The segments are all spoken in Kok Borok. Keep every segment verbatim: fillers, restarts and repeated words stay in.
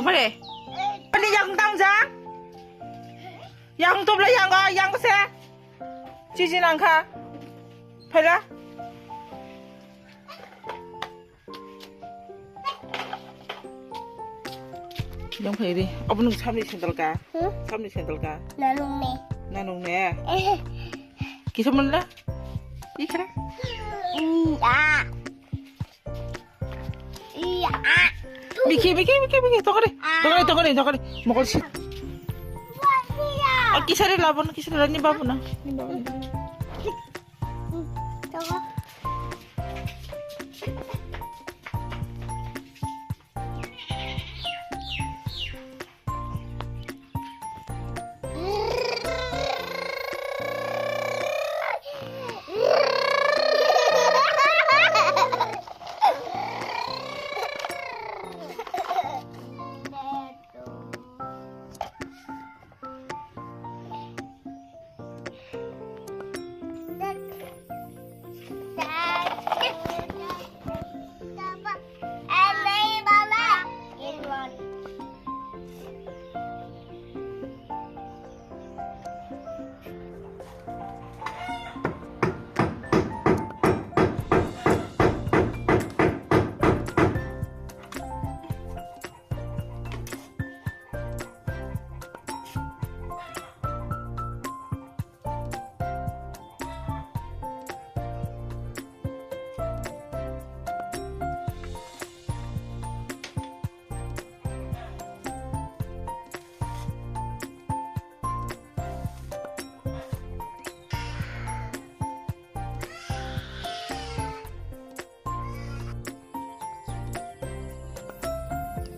Mare. Ani yang tang jang. Yang tubla yang ga yang se. Cici nangkha. Phaila. Yang phai ri. Obo nung samni sandal ka? Hmm? Samni sandal ka? Nanung ne. Nanung ne. Eh. Kisa manla? Ikra. Iya. Iya. Miki, miki, miki, miki. Tokari. Ah. Tokari, tokari, tokari. Mokol sit. Wah, iya. Oh, kisari labon, kisari labon. Ni babon na. Ni babon na. Coba.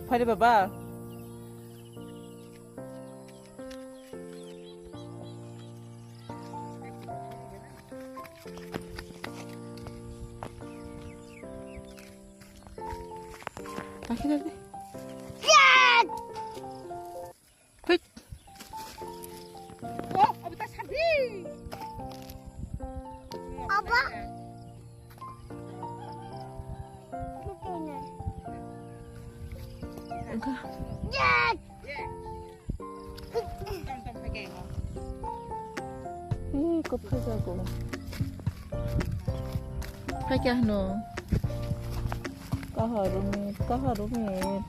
Phaidi baba. Takhi dadi. Thik. Oh, abo ta sabi. Abo. Yes. Ih, kok phai jago. Phai kya hno? Kaha rumit, kaha rumit.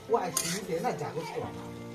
Wai sini de na jago to.